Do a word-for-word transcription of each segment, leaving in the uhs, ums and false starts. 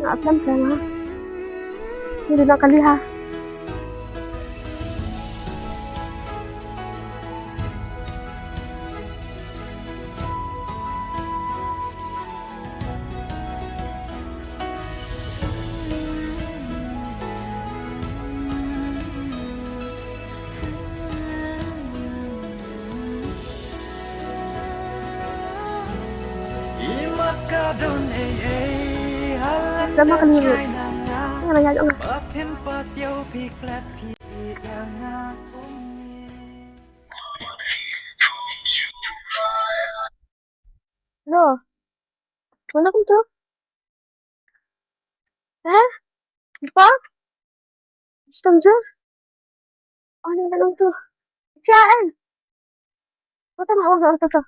Nga slem slem ha. Ni dei na kali ha. Dah makan dulu. Jangan nanya dong. Lo. Mana kamu tu? Hah? Apa? Situ je. Oh, ni dalam tu. Siya, eh. Kau tak mau orang tu tu.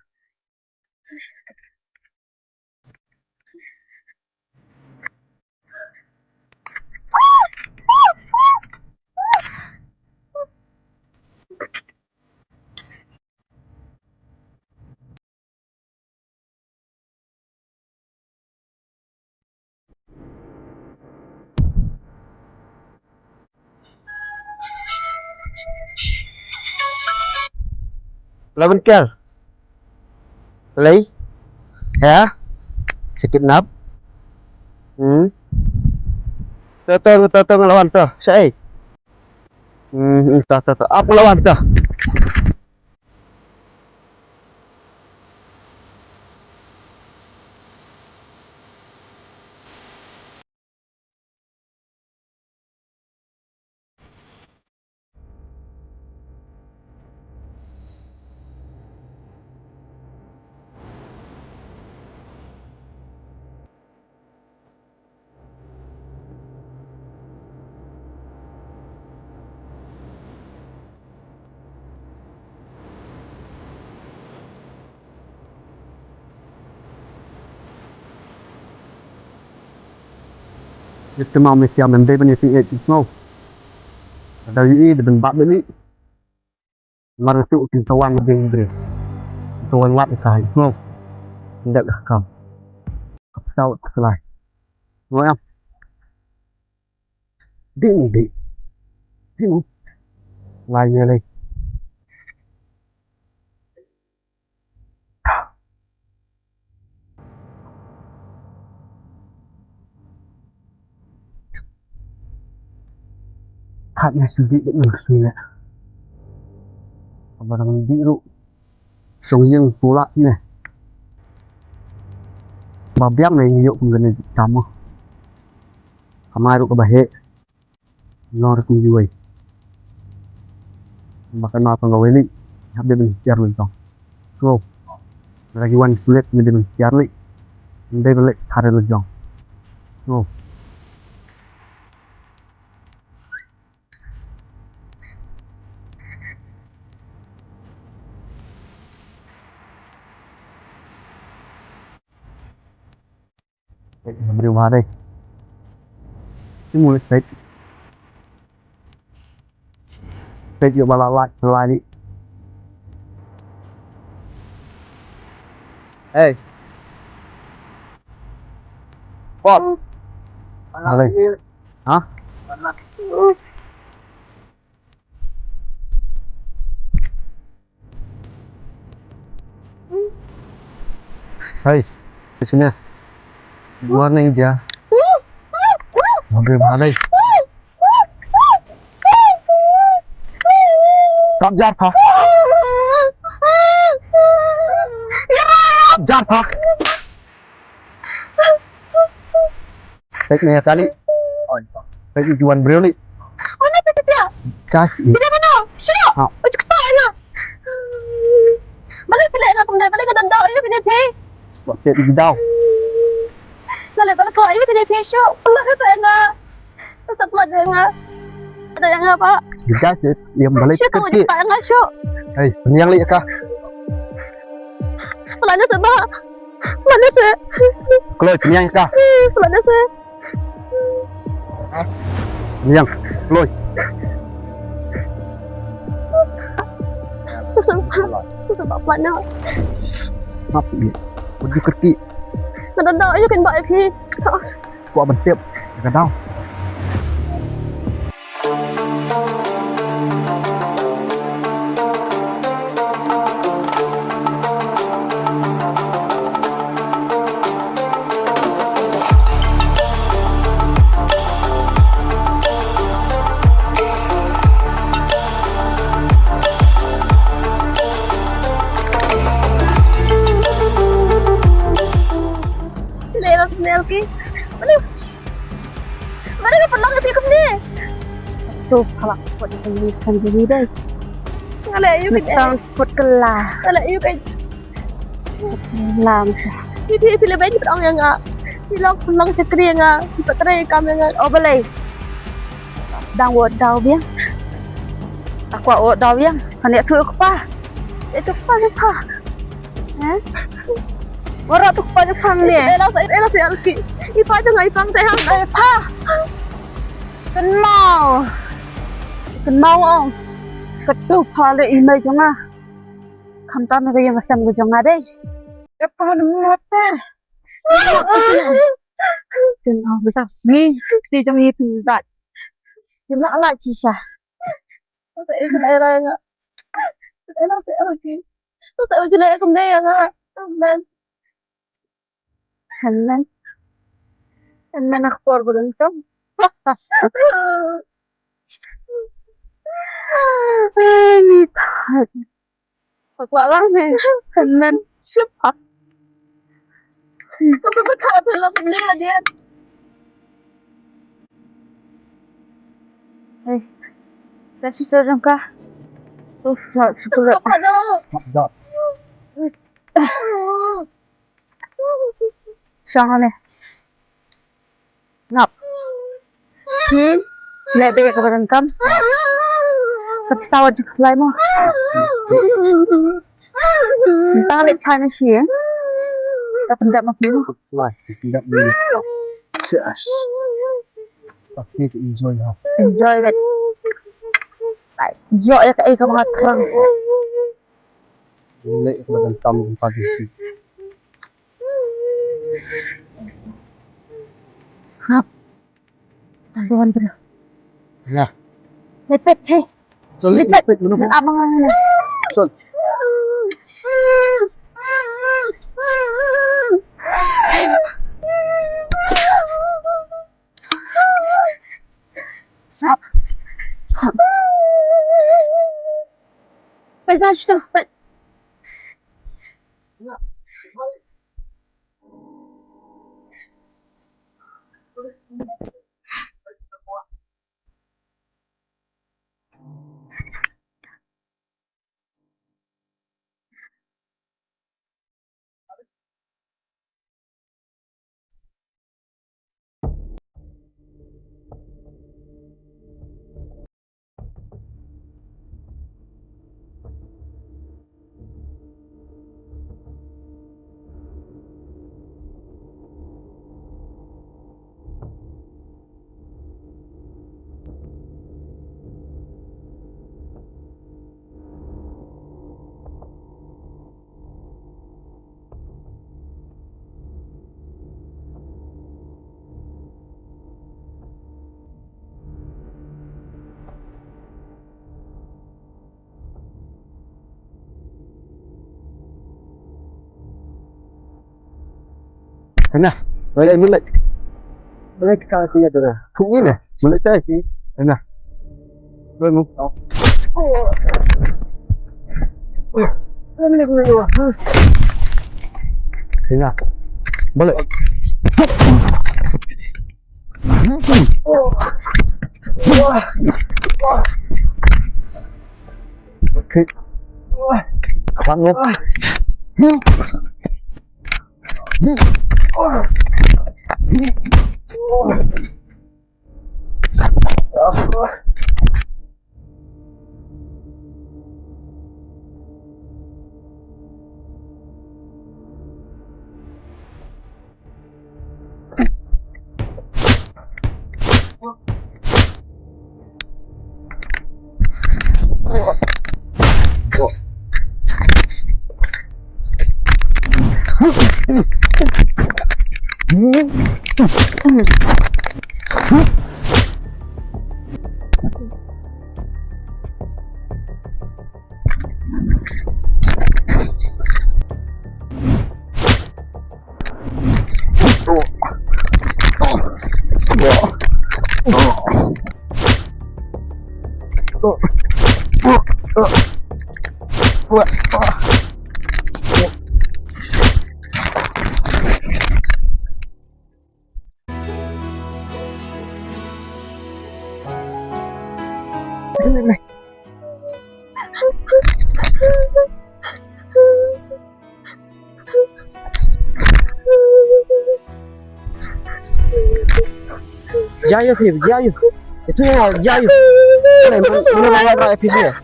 Lawan kal. Lei. Ya. Sakit nap. Hmm. Tuh, tuh, tuh, tuh, ngelawan tuh. Sai. Hmm, hmm, tuh, tuh, tuh. Apa ngelawan tuh? Ïa te ma me sia men dei ban ïa phi ïeit sngewbha. Lada ïohi da ban bat beli. Mar tu kin tawan ding dre. Kin tawan wat ka hai sngewbha. Ndak ka kam. Ka psaw ka lai. Ngoyam. Ding ding. Ding. Lai ïa lai. Hat na sidi de nang sini. Apa nang di ru. Song yang pula ne. Ba biang ne yuk ngan tamu. Kamai ru ka bahe. Nor kum juwai. Makan ma pang kawai ni. Hap dia bang siar lagi tong. So. Lagi wan sulit ni dia bang siar lagi. Ndai balik hari lagi tong. So. Peit, briew ma dei. Ti mut peit. Peit ïoh ba la lait, la lait. Hey. Pop. Alai. Ha? Hai, di sini. Warning dia. Mobil mana? Kap jar ha. Kap jar ha. Peit ne kali. Peit juan briew li. Mana tu dia? Kas. Dia mana? Sio. Ha. Ujuk tak ya. Balik balik nak kemana? Balik ke dandau ya sini pi. Buat peit di dau. Balik balik kau ya sini pi sio. Balik ke sana. Tetap ada yang ada yang apa? Di kas yang balik. Sio kamu di sana sio. Hei, yang li ka. Balik sana. Mana sih? Kloi, pynïang ïa ka. Mana sih? Pynïang, kloi. Sap ïa. Wat ju kyrkieh. Ngan don dei ïa kan ba ïa phi. Kwah ban tip. Ka daw. Nel, nel ki. Aduh. Mane ka pynlong ïa phi kumne? To, kala ka put ka ni kan ni dei. Nga leh aïu ka. Mitang put kala. Nga leh aïu ka. Lam sa. Phi, phi, phi leh bad pynlong ïa nga. Phi long pynlong shakri ïa nga. Phi pat trei kam ïa nga. O balei? Dang wad daw biang. Aku wad daw biang. Kan ïa tu kpa. Ïa tu kpa, ïa tu kpa. Eh? Waroh tu kpa jong pha ne. Eh, la sa, eh, la sa, alki. I pa jong nga, i pang te hang. Eh, pa. Kynmaw. Kynmaw ong. Katu pha le i mei jong nga. Khamtam ka ïing ka sem ka jong nga dei. Eh, pa ne mata. Kynmaw ka sa sngi. Si jong i pyndat. Kynmaw la chi sa. Hynmen. Hynmen. Hynmen ak por ba dang tong. Ni pat. Pak wak lang ni. Hynmen. Siapa? Kau berkata dalam benda dia. Hei, ka shisha jong ka. Uf, mat sukul. Shong ne. Ngap. Hi. Leh bad kaba donkam. Ka pisa wat ju khlai mo. Nta leh phai na shi. Ka pyndap ma phi mo. Khlai, pyndap ni. Yes. Phi enjoy ha. Enjoy bad. Bye. Ïoh ïa kaei kaba nga kyrpad. Leh kaba donkam, kaba donkam. Hap. Tang tuan tu. Ya. Lepet, hei. Chal, lepet. Lepet, menurut. Abang. Chal. Sap. Sap. Peit, peit, peit. Hana, balik, balik. Balik ka kuya tu dah. Kuya dah. Balik saya sih. Hana. Balik mu. Balik, balik, balik. Hana. Balik. Okay. Kepala. Jayo, Phil, jayo. Itu ya, jayo. Mana, mana, mana, mana, Phil, ya?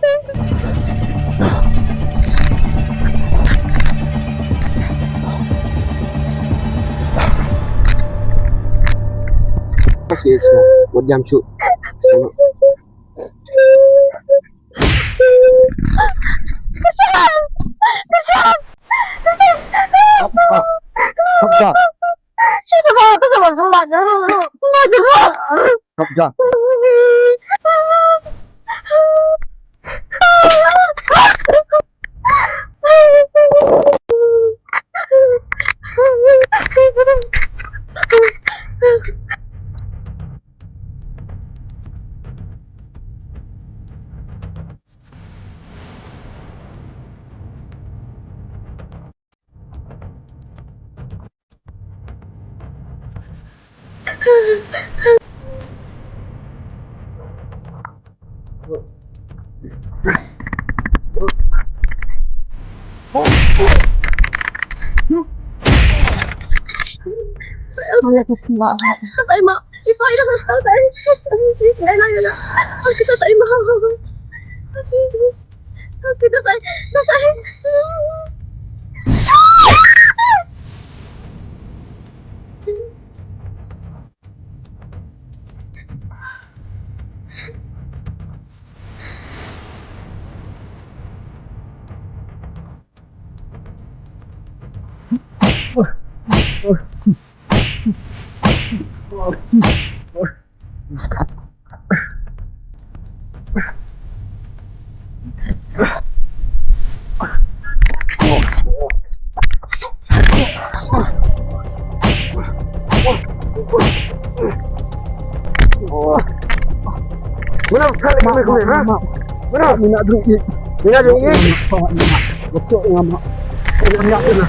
Yes, yes, buat jam, Cuk. Stop, stop. Stop, stop. Stop, stop. Mana? Mana? Mana? Mana? Mina dong ni. Mina dong ni. Betul ngam. Ngam nak kena.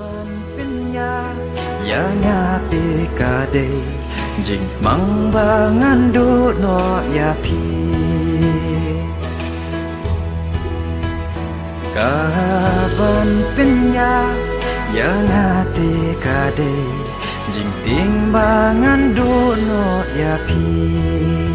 Ban pynïar ïa nga te ka dei jingmang ba ngan duh noh ïa phi. Ka ban pynïar ïa nga te ka dei jingtieng ba ngan duh noh ïa phi.